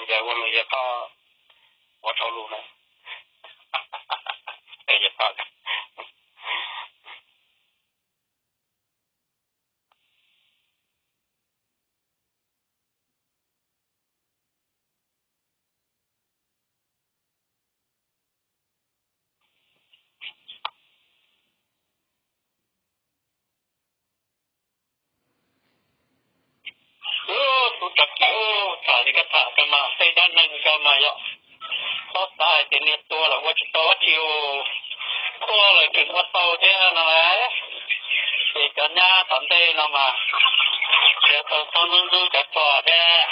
Ces ua mus yawg Thoj ua rau lus na. Yawg Thoj Ub, kuv tso kiag, tham li koj tham koj mas tej dab neeg koj mas yog txhob xav hais tias niag tua los ua tsis tau dab tsi, qhua lawm tseem ua tau thiab no lauj. Ces cov nyab tom ntej no mas yuav tau txhob ntxub ntxub cov pog thiab,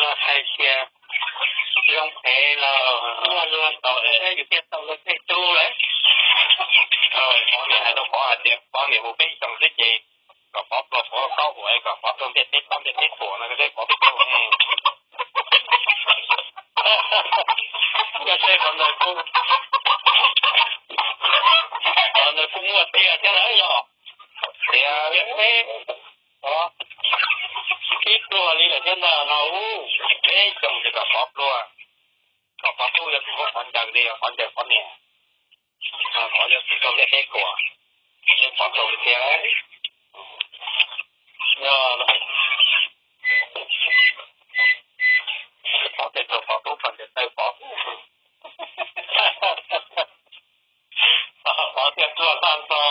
los hais tias zoo phem los muaj luag tau thiab yus thiaj tau luag tej tub lauj. Pov niam hais rau pov hais tias pov niam mus peb xyoos xwb ces kom pov pluag pov kaub ua kom pov tuaj ntiaj teb tau ntiaj teb tuam no, peb pov tuaj ne. Yog seb qhov ntawd kuj, qhov ntawd kuj muaj tiag thiab lawm yog. Tias peb, peb pluag li lawm thiab ntag no ub, peb xyoos ces kom pov pluag, kom pov tub yuav tsum muab qhov ncaws li, qhov ncaws pov niam, qhov yuav tsum tau ntiaj teb tuam, yeej pov tau li tiag. Yog pov tej tug pov tub pov ntiaj teb pov, pov thiaj tuag tag nrho,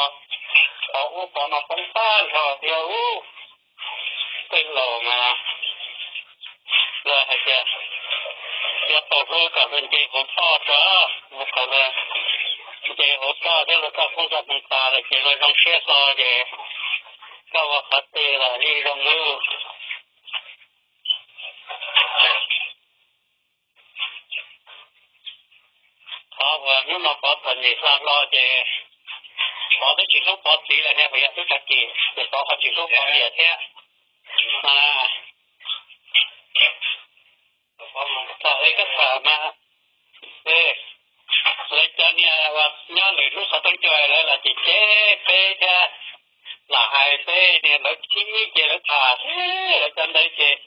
pov ub pov no poob tag nrho thiab ub. Tej laus mas lawv hais tias yuav tau hlub kom luag nce hauv toj tso, kom luag nce hauv toj thiab luag txoj koob txoj hmoov tas lawm ces luag zoo siab hlo ces koj ua qhov twg los yeej zoo lub. Qhov uas hnub no pov txom nyem hlo hlo ces pov twb tsis hlub pov txiv lawm ne, puas yog tub tag kis ces pov ho tsis hlub pov niam thiab. Txawm li koj tham mas, lawv cov niag uas nyob lwm lub xov tooj cai lawv los cem cem peb thiab, lam hais peb niag lawv khib ces lawv tham, lawv cov ntawd ces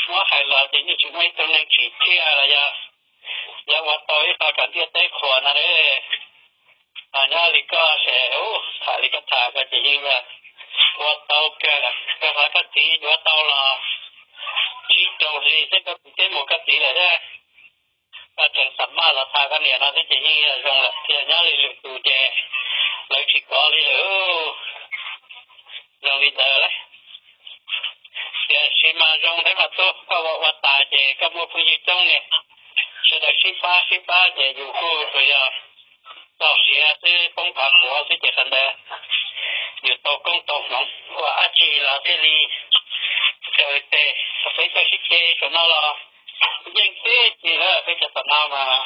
muab hais los ces yeej tsis muaj ib tug neeg tsim thiaj los yog yuav ua tau ib qho kom ntiaj teb qhuas no li. Ho nyob li koj ces ub, tham li koj tham koj ces yeej ua tau kawg, rau qhov koj txiv yuav tau los tsis caum hlis xwb koj txiv twb mus koj txiv lawm thiab. Koj tseem xam maj los tham koj niam no xwb ces yeej yog zoo lawm thiab, nyob li lwm tus ces lawv tsis kov li lawm. Zoo li ntawd lauj. Tiam sis mas zoo thiab mas tub, koj ua ua tas ces koj muaj phooj ywg coob ne, sawv daws sib pab sib pab ces yus kuj tsuas yog txoj sia xwb, poob qhov quav xwb ces qhov ntawd yus tau koob tau hmoov ua dab tsi los thiaj li raws tes. Peb txoj sib ceg saum no los yeej tib si lawm, peb cov tom no mas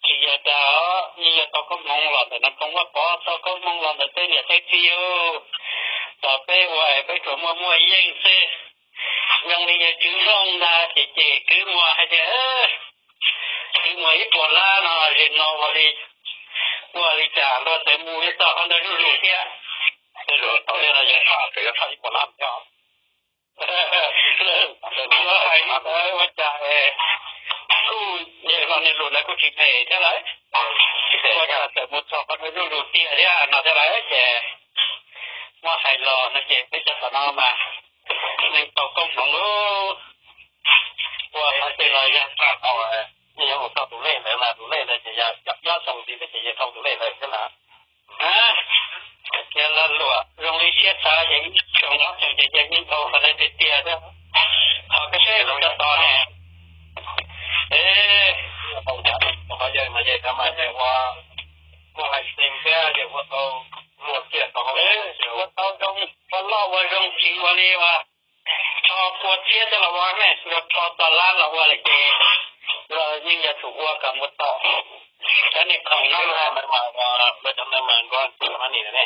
tsis yog cas, yeej yog tau koob hmoov los ntawm Nais Phoo Vaj Pov, tau koob hmoov los ntawm tej niam tej txiv, los peb ua peb tsuas muaj muaj yeej xwb. Zoo li yawg Tswv Nplooj ntag ces cem Kwv Muas hais tias Kwv Muas ib puas lab no zim no ua li, ua li cas luag txawm mus yuav txog qhov ntawd zuj zus thiab. Tej zaum tau li no yawg Thoj tseem yuav Thoj ib puas lab thiab. Luag hais li ntawd ua cas kuj yawg hlo niag lus ntawd kuj tsis phem thiab lawm. Ua cas txawm mus txog qhov ntawd zuj zus tiag thiab no thiab lawm ces muab hais los no ces peb cov tom no mas yeej tau koob hmoov lawm. Ua qhov twg los yog, yog mus tau tus lej ntawd mas tus lej ntawd ces yog nyob zoo li peb ces yog tau tus lej ntawd thiab na. Tias lag luam zoo li siab xav ces ib xyoos ob xyoos ces yawg yeej dhau qhov ntawd tiag tiag thiab. Qhov koj saib lus cov tod ne, es, qhov yawg mas yawg cov mas yawg ua, ua hais xees thiab yawg ua tau, ua tiag tau hau, ua tau zoo, ua loj ua zoo tsis ua li uas rho pua txhiab coj los ua ne, yog rho txog lab los ua lawm ces los yeej yog tsum ua kom mus tom cov niag khoom no. Luag cov ntawd mas nkuaj txiv mas nim ne,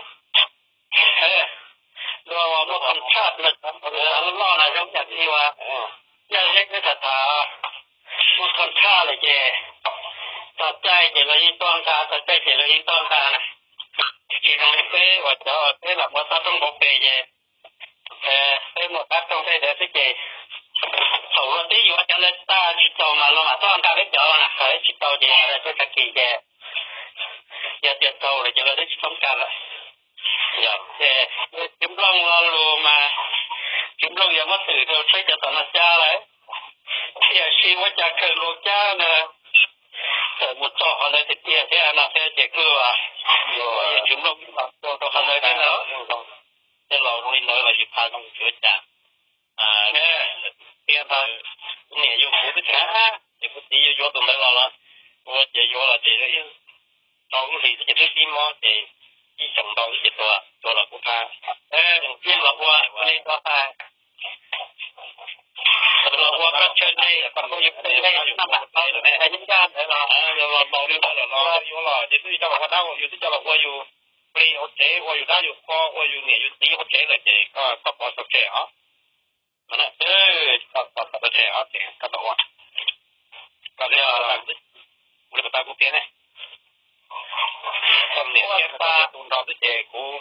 luag uas muaj contract no, loj loj no zoo cas tsis ua. Yog li peb tham tham muaj contract lawm ces txog caij ces luag yeej tuaj nqa, txog caij ces luag yeej tuaj nqa na. Tsis zoo li peb uas cov peb lam ua txhob rooj npau pes ces peb muaj qab rooj tej ntawd xwb ces Thaum luag twb yuav cov ntawd tag tsis txaus mas luag mam tuaj nqa peb cov, tsis tau ces tuaj tag kis ces yog tias txaus lawm ces luag twb tsis txhob nqa lawm. Ces tsis nplooj lo lus mas tsis nplooj yog muab twm rau tsheb cov tom no cab lawm. Tiam sis ua cas khaws luag cab ntawd txawm mus txog qhov ntawd tiag tiag thiab no thiab ces kuj yog tsis nplooj rau qhov ntawd thiab ntag. Tej laus zoo li ntawd los yus pha zoo tsis ua cas. Tias ntawd niam yug kuv twb tsis, ces kuv txiv yuav yuav tus ntawd los los ua ces yuav los ces rau lub hlis xwb ces twb sib mob ces ib xyoos ntau xwb ces tua, tua los kuv pha. Los ua li ko tas, los ua koj chaw li kom kuj yus pw li, noj mam tau tus ntawd los los laus li ntawd los los yuav los ces twb coj los ua dab, yus twb coj los ua yus plig hauv tsev, ua yus dab yus qhua, ua yus niam yus txiv hauv tsev lawm ces koj pov txog tsev os. Koj pov txog tsev os ces koj tau ua. Koj li, ua li puas tau kuv piav ne? Koj niam thiab koj tus nrog xwb ces kuv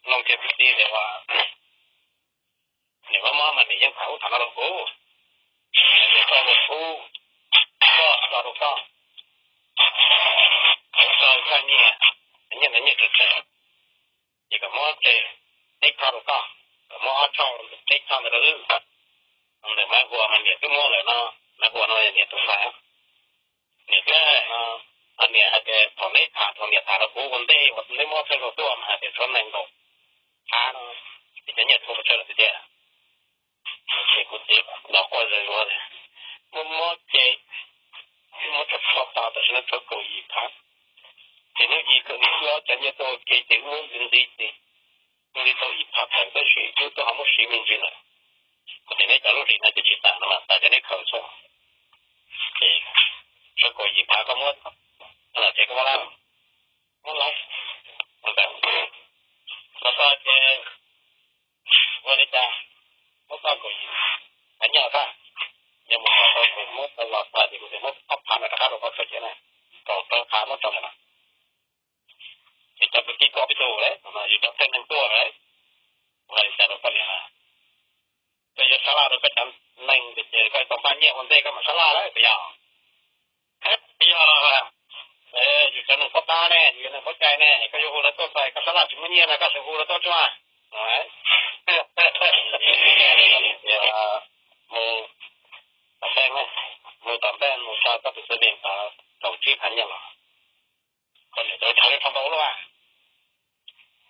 mloog kiag kuv txiv tias ua niam mob mob mas niam yeej tham ub tham no rau kuv, niam koj ua ub, koj tso rau koj, koj nyiaj, nyiaj ntawd nyiaj tsawg tsawg, ces kom muab tseg peb choj rau koj, kom muab ob choj, peb choj ntawd rau wb. Ntawm Maiv Huas mas niam twb muab lawm no, Maiv Huas no niam tus ntxhais, niam twb muab lawm no. Niam hais tias thaum neb tham, thaum niam tham rau kuv ua ntej uas neb muab thawj zaug tuaj mas hais tias tshuav nees nkaum phav no, ces cov nyiaj txhua pes tsawg lawm tiag. Ces kuv txiv los quaj zom zaws tias, muab mob ces muab tso tso tag, tam sim no tshuav kaum yim phav, ces hnub ib kaum yim xyoo cov nyiaj tuaj ua ke ces wb muab ntxiv ntxiv ces ua li tau ib phav tawm tab sis wb twb ho muab siv me ntsis lawm. Kuv tias neb cov lub hlis no ces tsis tas no mas tas cov neb khaws xwb. Ces tshuav kaum yim phav koj muab, los ces koj muab lawm, muab lawm. Los txog ces ua li cas muab txoj kaum yim phav nyiaj tag, yog mus txog tau kuv muab tau los txog ces kuv tias muab ob phav no rov qab rau koj khaws thiab na, kaum rau phav muab rau ntawm no. Ces cov kwv tij kom peb tuaj lawm, yus cov pheej neeg tuaj lawm, ua li cas rau koj niam na, koj yuav sab laj rau koj cov neeg ces koj tau pab nyiaj ua ntej koj mam sab laj lawm puas yog? Yog, yus cov neeg paub tab ne, yus cov neeg paub cai ne, koj yuav hu lawv tuaj txog koj sab laj tsis muaj nyiaj no koj tseem hu lawv tuaj tsuag. Mus tom ntej, mus tom ntej mus tso koj tus xwb li tod kaum tsib phav nyiaj los, koj niam cov chaw li rho npaum luaj,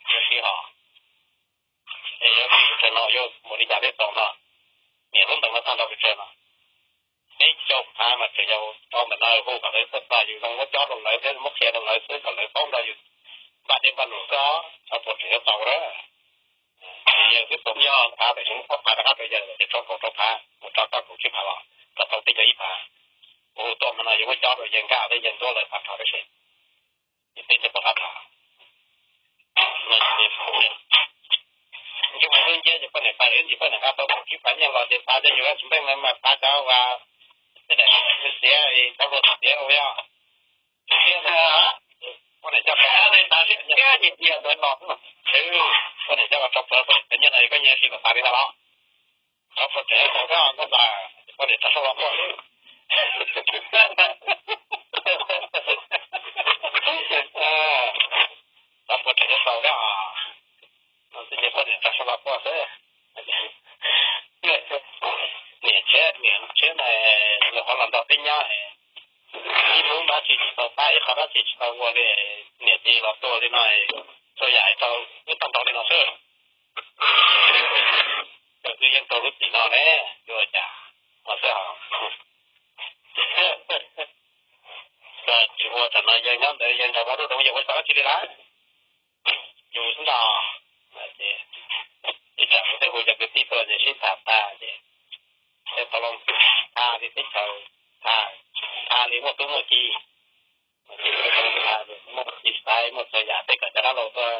yuav siv hos, es yuav siv pes tsawg no yuav mus li cas thiaj tau no, niam lub ntees no tag nrho pes tsawg no. Peb caug phav mas tseem yog rau ntawm no hu kom lawv tuaj txog yus zoo muab cob rau lawv thiab muab qhia rau lawv xwb kom lawv paub nrog yus npaj dej npaj num xwb os, txhob puas tseem yuav tau lawm. Yawg twb tau peb phav tam sim muab ob phav rov qab rau yawg ces tshuav kaum rau phav mus tso koj kaum tsib phav los koj tau peb caug ib phav. Kuv hu tuaj hmo no yuav muab cob rau yawg Nkaj thiab yawg Ntsuab lawv pab rho tab sis ces peb thiaj pom qab tham. Ntsej muag hlub nciab ces poj niam pab ib ntsis poj niam nqa tau kaum tsib phav nyiaj los ces pab cov yus tsis npeej no mas pab cov uas tej daim xiav, cov hluas xiav ua yog. Poj niam coj peb, poj niam coj los rau peb, poj niam cov nyiaj no koj nyiaj siv kom tas li ntawd los. Cov puas tseem tau thiab, koj tas, poj niam rov sab los quaj. Cov puas tseem tau thiab, no xwb ces poj niam rov sab los quaj xwb. Niam tshiab, niam tshiab na, nws ho los nrog peb nyob, ib hnub dab tsi tsis tau pab, ib qho dab tsi tsis tau ua li, niam txiv los tuag li no, txhua yam tau wb tau nrog li no xwb. Koj twb yeej tau lub txim no ne, yuav ua cas, ua xwb os. Koj tsis ua tam no yawg nyob ntawd yawg nrog ua lub doos yawg ua xyov dab tsi li lawm. Yus xwb ntag. Ces ib tsam kuv twb hu cov kwv tij tuaj ces sib tham tag ces tej tau los tham li teb chaws, tham, tham li muaj tub muaj ki, tham li muaj txiv xaiv muaj txhua yam tej kom cov dab laug tuaj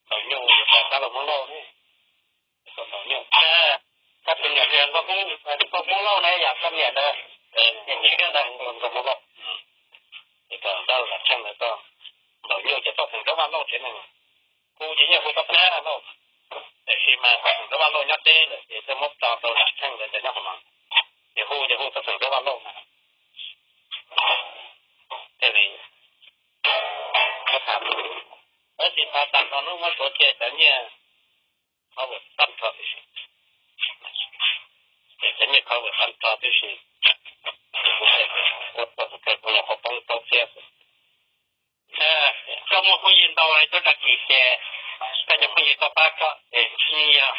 ntaus nyuj, yus cov dab laug Hmoob Lauj ne, tuaj ntaus nyuj. Koj tus niam tias koj Hmoob, koj Hmoob Lauj ne yom, koj niam ntawd, niam txiv thiab ntawd ntaus Hmoob Lauj. Ces kom dab laug Nam Tsheej ntawd tuaj ntaus nyuj ces tuaj pheem Rab Vaj Lauj tsev neeg. Kuv ces yeej hu tau Rab Vaj Lauj, tiam sis mas thaum Rab Vaj Lauj nyob deb lawm ces thiaj muab tso rau Nam Tsheej ntawd cov nyob qhov no. Ces hu ces hu tau xeem Nplog Vaj Lauj na. Thiaj li muab tham, tab sis tham tag nrho hnub muab tuav cia cov nyiaj cover tag nrho tib si, ces cov nyiaj cover tag nrho tib si, ua rau tus kawg kuv nyuam qhuav poob plaub txhiab xwb. Koj muaj phooj ywg ntau li tuaj tag kis ces koj cov phooj ywg tuaj pab koj ces yeej yog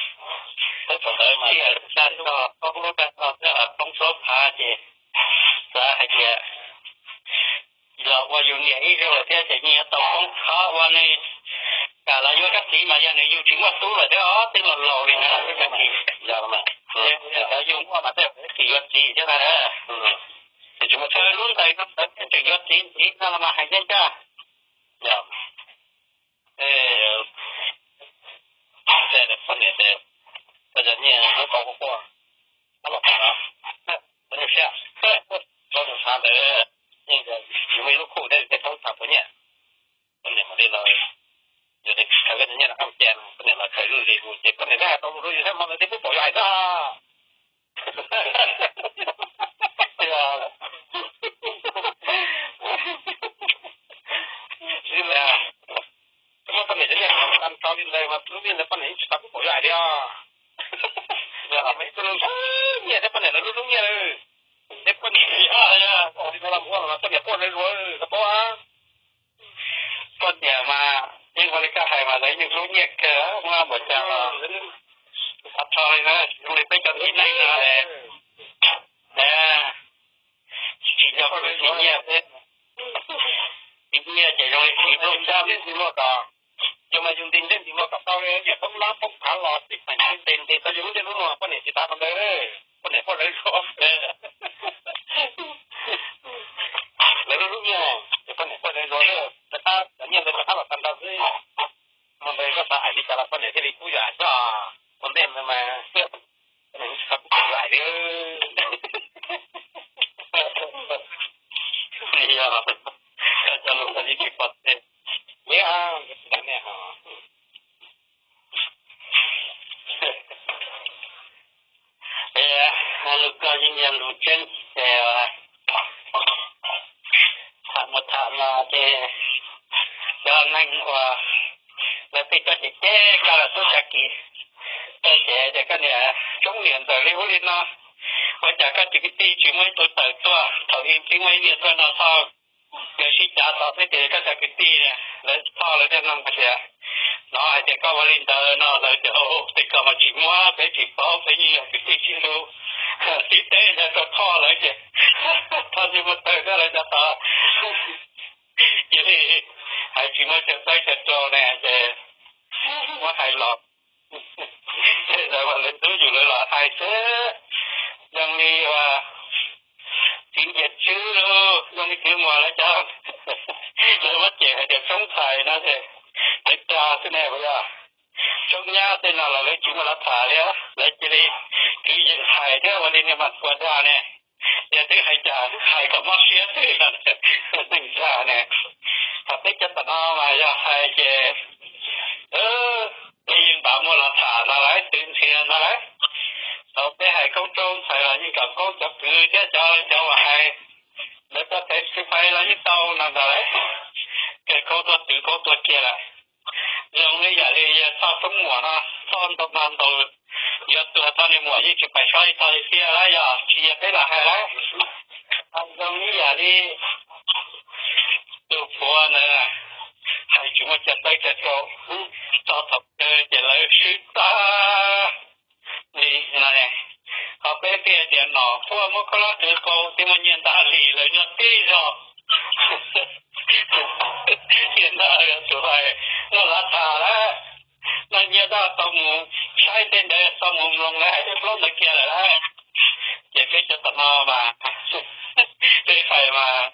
thaum ntawd mas tsis tag tog koj lub dag tog xwb poob plaub phav ces xav hais tias los ua yus niam ib zaug thiab ces yeej yuav tau poob qhov ua nws kam los yuav koj txiv mas yog nws yus tsis muaj tub lawm thiab os, twb laus laus li na, tag kis yus muaj mas tej zaum tsis yuav txiv thiab na. Tsis muaj tub, lub ntawd no ntawd tseem yuav txiv ntxiv no los mas hais ncaj ncaj. Yog, poj niam ces, koj cov nyiaj lub qau quaj quaj, tab los tas no, poj niam siab, rau tus xav ntawd, yeej yus muaj ib lub khuj thiab tej toob tag puas nyiaj. Poj niam mam li los, yog khaws koj cov nyiaj los qab cia, poj niam los khaws lub li mus ces poj niam thiaj hais tau lus rau yus thiab mas lawv thiaj pub pom yus hais tag. Muab poj niam cov nyiaj tag nrho li ntawd mas lub nyiaj ntawd poj niam yeej tsis xav pub pom yus hais li os. Yog mas ib tug nyiaj thiab poj niam lawv lub lub nyiaj lawm. Thiab poj niam li no los mus ua los poj niam quaj zuav zuav los paub. Poj niam mas yeej ua li koj hais mas lawv yeej hlub nyiaj kawg, muab npaum cas los tag nrho li na, zoo li peb cov tib neeg no es tsis nco kwv tsis nyiaj peb, tsis nyiaj ces zoo li tsis nplooj xyab li tsis muaj kom, yus mas yus nti ntsej nti muag kom tau li niam poob lab poob phav los tsis pheej nti nti tau yus lub ntiaj lub lua poj niam tsis tas qhov ntawd, poj niam quaj lawv zuav. Lawv lub lub nyiaj, poj niam quaj lawv zuav, rov qab cov nyiaj ntawd rov qab los tag nrho xwb. Hmo ntawd koj xav hais li cas los poj niam thiaj li pub yus hais xwb os. Ua ntej ntawd mas poj niam tsis tau pub yus hais li. Yog, koj cov lus koj yeej tsis pom tes. Neb, lus koj yeej yog lus tseeb ces tham mus tham los ces cov neeg uas lawv pheej tuaj cem cem koj los tub tag kis, tuaj cem tias koj niam tsoob niam ntxawm li ub li no, ua cas koj tsis kwv tij tsis muaj ib tug tawm tuaj thaum ub tsis muaj ib niam tuaj no txog, yog sib cav txog peb tias koj cov kwv tij, lawv txog lawv thiaj nug hais tias, hnov hais tias koj ua li ntawd no lawv tias, tej ko mas tsis muaj, peb tsis paub, peb yeej yog kwv tij sib hlub, tib teb yog rau Thoj lawv ces Thoj tsis muaj tawm thiab lawv cov tod. Cia li hais tsis muaj chaw txawb chaw rau ne ces muab hais los, ces lawv ua lawv tub yus lawv los hais xwb, zoo li uas txiv Nyiaj Tswb los zoo li kwv muam lawv cov, lawv muab cem hais tias tsoob txhais no ces lawv cog xwb ne puas yog? Tsoob nyab tej no los lawv tsis muaj los tham li, lawv cia li kwv yees hais thiab ua li niag mas tua dag ne. Yog twb hais cas hais kom mob siab xwb, neeg dag ne. Thaum peb cov tom no mas yog hais ces peb yeej npam muaj los tham ntag lauj, twv ntxhias ntag lauj. Thaum peb hais koob tsoob txhais los yeej kom koob cov kwv thiab cov, cov uas hais, lawv txoj kev tsis pais los yeej tau no ntag lauj. Ces koob tuaj twv koob tuaj kiag lawm. Zoo li yam li yog Thoj tsoob muam no, Thoj ntau mas ntaus, yuav tuag Thoj niag muam yeej tsis pais sob li Thoj li tiag lauj, yog tsis yog peb los hais lauj. Zoo li yam li tus puav ntawd hais tsis muaj chaw txawb chaw rau, txog thaum kawg ces lawv swb tag li no ne. Ho peb thiaj tias nom quaj muab khaub hlab qhwv qau thiaj muaj nyiaj ntaj li lawv nyob tib zog. Tiam ntawd tus hais muaj lav tham lawm, noj nyiaj tau mus saib tej ntawd tau mus mloog lawv hais tej plaub ntawd kiag lawm lauj. Ces peb cov tom no mas peb hais mas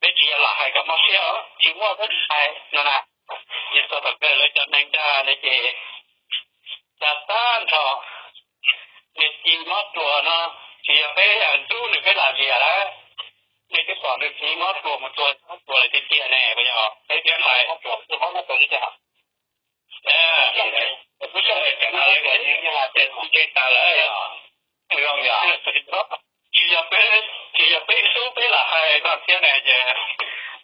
peb tsis yog lam hais kom mob siab os, tsis muaj peb hais no na. Ces txog thaum kawg lawv cov neeg dag no ces cas tag nrho nws ci mob ruas no, tsis yog peb ntxub nws peb lam liam lawm. Nej twb pom nws ci mob ruas mus tua mob ruas lawm tiag tiag ne, puas yog? Peb thiaj hais, peb thiaj hais, ces kuv tsis tas lawm, zoo yom. Tsis txog thiab na ces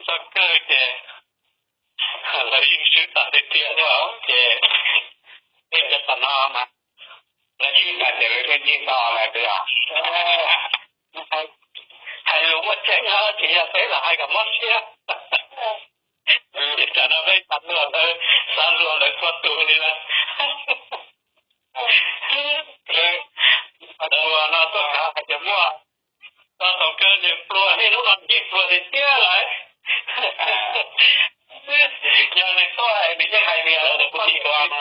txog kawg ces lawv yeej swb tag tiag tiag thiab ces, ces cov tom no mas lawv yeej hais tias lawv yeej ncig no lawm tiag. Hais lus muaj tseeb no tsis yog peb los hais kom mob siab. Tam no peb xav luag lawv, xav luag lawv txhua tus li lawm. Ua no tuaj khav hais tias muaj tau thaum kawg nws pluag, niaj hnub no nws yeej pluag tiag tiag lawm. Yog nws tuaj nws yeej hais tias kuv tsis tua no,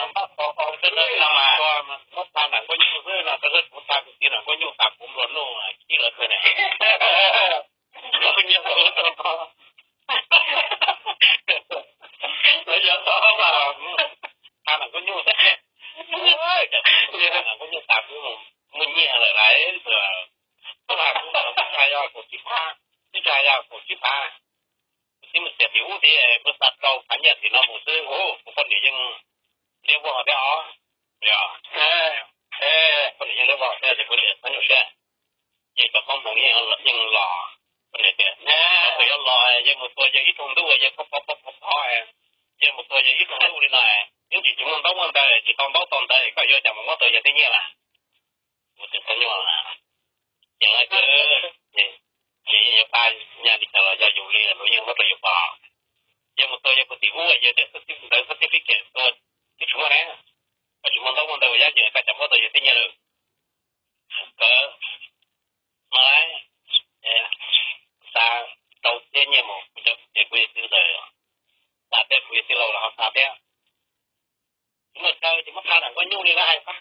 muab tag nram Nkauj Nyuj xwb no, kuv tag kuv tiv nram Nkauj Nyuj tas kuv nplua nuj khib lawv kawg na. Lawv yog tau mas tag nram Nkauj Nyuj xwb, tag nram Nkauj Nyuj tas kuv muaj nyiaj lawm lawm. Tub ntxhais yog kaum tsib phav, tub ntxhais yog kaum tsib phav. Kuv txiv mus txiav tim ub thiab kuv xa rau phav nyiaj tim no mus xwb, kuv poj niam yeej liab vog thiab os. Yog, poj niam yeej liab vog thiab ces kuv niam txhob nyuaj siab. Ces cov koob hmoov yeej los, poj niam tias, thaum yuav los yeej mus tua yawg ib rooj ntuj, yawg pov pov pov pov, yeej mus tua yawg ib rooj ntuj li no, yeej tsis muaj ntaub muaj ntawv, tsis tau ntaub tau ntawv koj yuav cas mus muab tau yawg tej nyiaj lawm. Kuv tias txhob nyuaj, ces lawv tias, ces yeej yuav pab nyaj li cas los yog yus li lawm, yeej muab rau yus pom. Yawg mus tua yawg puag tim ub, yawg tias xwb tib ntawd xwb tias pib kem tua, twb tsis muaj ne, koj tsis muaj ntaub muaj ntawv ua yam ces koj cas muab tau yawg tej nyiaj lawm. Kawg, no lawm, xa rau tib nyiaj mus, kuv cov, ces kuv yawg txiv ntxawm, xa peb kuv yawg tij laug los ho xa thiab. Tsis muaj chaw ces muab pha nram Nkauj Nyuj li lawv hais pab.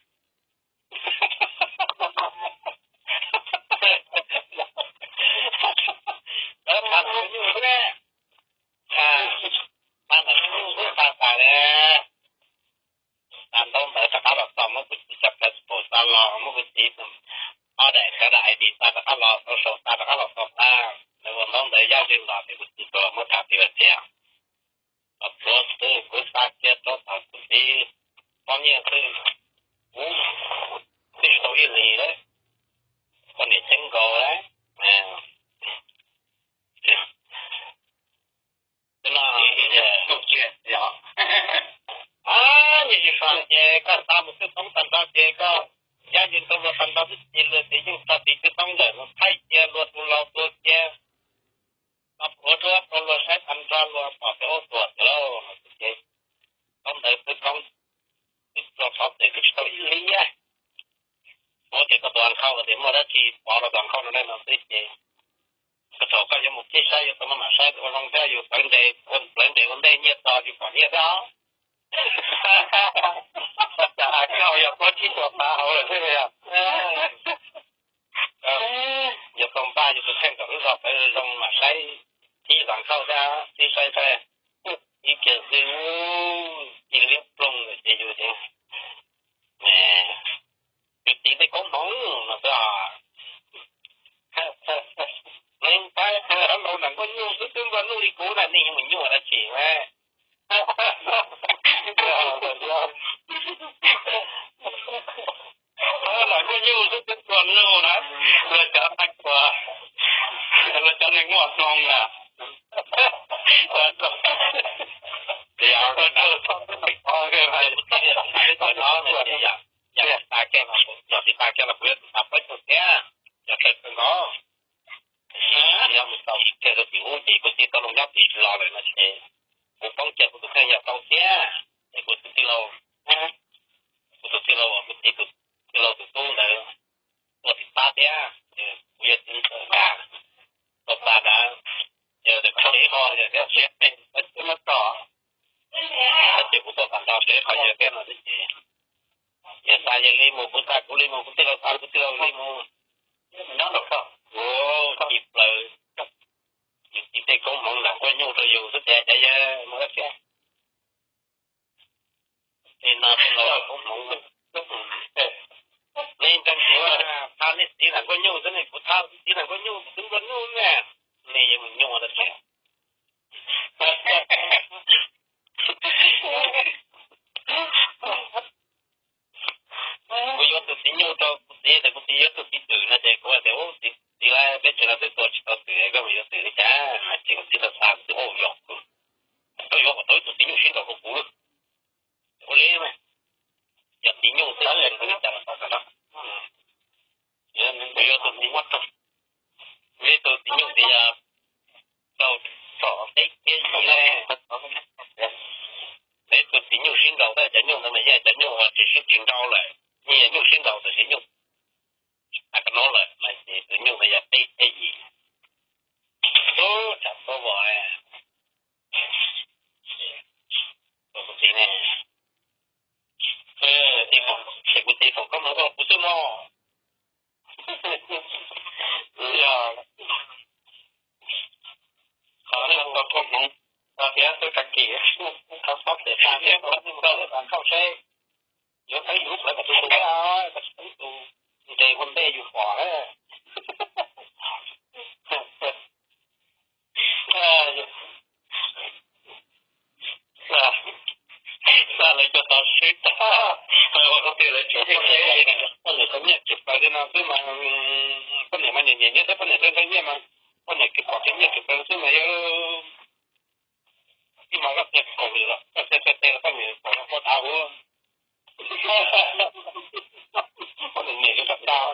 Lawv pha nram Nkauj Nyuj xwb ne, pha nram Nkauj Nyuj xwb xa tas li. Xa ntaub ntawv rov qab los txog muab kuv txiv cov passport xa los, muab kuv txiv ob daim, cov daim I D xa rov qab los, social xa rov qab los txog tag, lawv ua ntaub ntawv yaj zeeg los ces kuv txiv tau muab tham tiv tias, pluav xwb kuv xa kiag rau thaum kuv txiv poob nyiaj xwb, kuv twb tsis tau ib hlis lawm, poj niam ceeb nkaus lawm. Ces no, ces koj xa mus twb poob tag nrho ces koj yaj yeeg tau luag tag nrho xwb ces luag ces yeej tso tiv twb poob ntawm no thaij cia luag tus laus tua cia, tso plhuav duab rau luag saib tag nrho luag pom tias ub tuag tiag lauj no ces koj ntawd twb poob, twb tso qhov tes twb tsis tau ib hlis. Ua ces koj tus a nkauj tias muaj dab tsi pov rau tus a nkauj no ne no xwb ces koj thaum koj yuav mus kev saib yuav tau maj mam saib ua zoo thiab yus plawv ntes, ua plawv ntes ua ntej nyiaj txog yus pom nyiaj thiab os. Cas a nkauj yog puab tsib rau phav hauv lawm thiab yog, yog tau npaj yus tus kheej kom wb zog pawv zoo mam saib, tib tus a nkauj thiab tib saib saib ib kiag xwb ci liab ploog lawm ces yus ces, yus txiv tej koob hmoov no xwb os. Leej pab laus nram Nkauj Nyuj xwb twb nplua nuj li kuv na, nej yuav mus nyuaj dab tsi na. Nram Nkauj Nyuj xwb twb nplua nuj na, luag cov neeg ua, luag cov neeg muaj hmoo na. Yog tsis tas kiag los kuv yuav tus tas peb tug thiab, yog txawv kawg nkaus. Yog mus tau kiag rau tim ub ces kuv txiv tau los nyob tim los lawm no ces kuv poob kiag kuv tus kheej yog tau thiab, ces kuv tus tij laug, kuv tus tij laug, kuv txiv tus tij laug tus tub ntawd tuaj tim pab thiab, kuv yawg txiv ntxawm tas, tau tas tas, yog tias kom tsev ho yog tias tsev, ces kuv tuaj tas nrho tsev ho yog tias no xwb ces, yog xa yog li mus, kuv xa kuv li mus, kuv tij laug xa kuv tij laug li mus. Nyob rau koj, kuv ci plaws, yus txiv tej koob hmoov nram Nkauj Nyuj rau yus xwb tias cov yawg mus dab tsi. Tej no tej laus koob hmoov, nej nrog kuv thab nej txiv nram Nkauj Nyuj xwb ne, kuv thab kuv txiv nram Nkauj Nyuj kuv twb nplua nuj ne, nej yeej mus nyuaj dab tsi. Kuv yuav tus txiv nyuj rau kuv txiv, kuv txiv yuav tus txiv twm no ces kuv tias ub, txiv txiv, peb tsev no twb tua tsis tau twm, koj mus yuav twm li cas? Ces kuv txiv tau xa kuv txiv ua yog, koj yuav kom tau ib tug txiv nyuj sib nraus rau kuv. Ua li mas, yog txiv nyuj xwb li cas los tau no. Kuv yuav tus txiv nyuj, li tus txiv nyuj tias yog rau txog teb thiab yim ne. Peb tus txiv nyuj sib nraus, tab cov nyuj ntawd mas yog cov nyuj uas tsis sib tsis nrau lawm, yog nyuj sib nraus tab sis nyuj tsis paub koj nub lawm mas tus nyuj ntawd yog teb thiab yim. Ub, tsam tuaj vos, tus txiv ne, ces kuv txiv foom koob hmoov rau kuv xwb mog. Yog qhov no tau koob hmoov, tau tias tub tag kis, tau xob pem tas thiab, tau nkauj seb yuav peb yus lub plawv kom tus tus, tus ntes ua ntej yus pom na. Xa lawv cov tau swb tag, ua koj tias lawv tsis nyiaj, poj niam tau nyiaj tsis plaws li no xwb mas, poj niam mas nyiam nyiam nyiaj thiab poj niam thiaj nyiaj mas, poj niam kis pom tias nyiaj tsis plaws xwb mas yog ib mas koj tias kaum lwm los koj tias txhais tes los koj niam pom no koj dhav ua, koj niam niam yuav tau tau.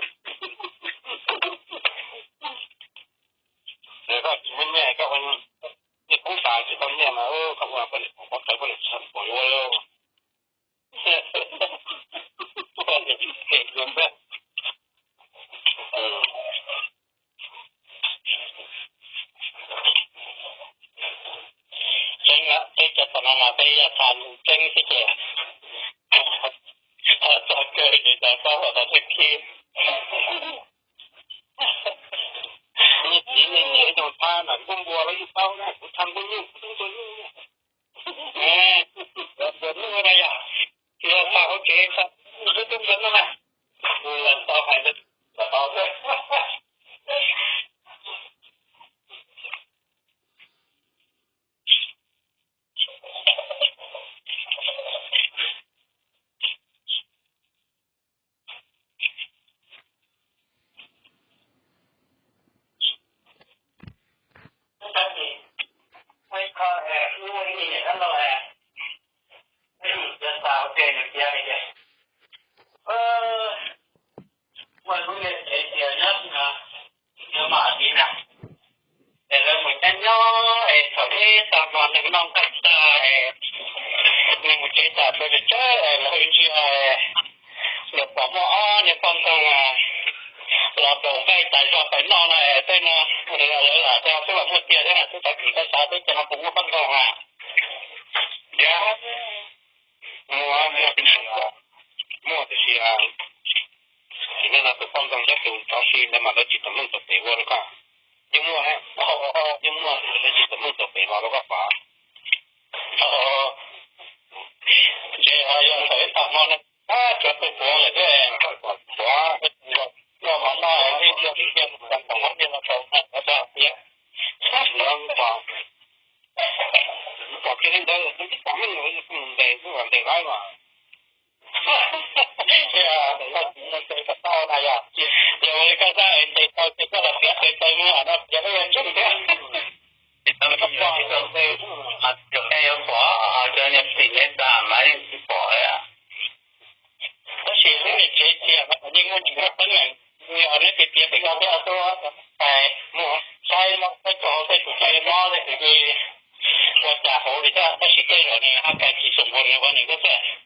Koj tsis muaj nyiaj koj ua nyiaj poob tas tsis tau nyiaj mas koj ua poj niam pom pov tsawg poj niam tsis pom yuav. Tseeb, peb cov tom no mas peb yog tham tseeb xwb ces txog kawg ces cov txhob los tau tag kis. Niag txiv niag niam zoo tham nram nkuaj npua los yeej paub na, kuv tham nkuaj nyuj kuv twb nkuaj nyuj. Nkuaj nyuj na yog, tsis yog tham hauv tsev, twb twb nkuaj nyuj na. Tau hais tau xwb. Ua lub niag tsev tias nyob no, nyob mam li na. Es lawv mus nyob nyob es thaum ib tag hmo neeg noj nqaij tag es neeg mus tsev tas txog tsawg tsawg es lawv ntsia es lawv pom muaj ob niag poj ntxoog los daus nqaij tas zog pais noj no es tej no lawv lam tias twb los muaj tiag thiab na, twb tau kis tau xav twb tias no puas muaj poj ntxoog na. Tias muaj, muaj tiag, muaj tiag tiag. Nim no tus poj ntxoog thiab tus tsov si ntawd mas lawv tsis tau meej tau pem ua rau koj. Yeej muaj, yeej muaj lawv tsis tau meej tau pem los rau koj pom. Ces yog thaum ib tag hmo no, tsuas tus puav lawm thiab, puav, noj mov noj, ib pliag ib pliag mus tau pom ib pliag no tau na, tau tiag. Pom kiag li ntawd, twb pom meej, mus ntes xwb, ntes laib mas. Yog ua li koj xav ntes tau ces koj los piav ntes tau mus no piav peb yuav ntseeg thiab. Tsis tau me nyuam tsis tau ntes, cov neb yuav pom, cov niag xim neb tas mas yeej tsis pom li. Tab sis lub niag tsev tias mas yeej muaj tsis muaj teeb meem, yog neb tias tias peb ko thiab tuaj tais mus saib mob saib tau tej tus tsis mob tej tus tsis ua cas hauv li thiab, tab sis tej zaum nws haj pais tsis xum npua nws ua nws thiab xwb.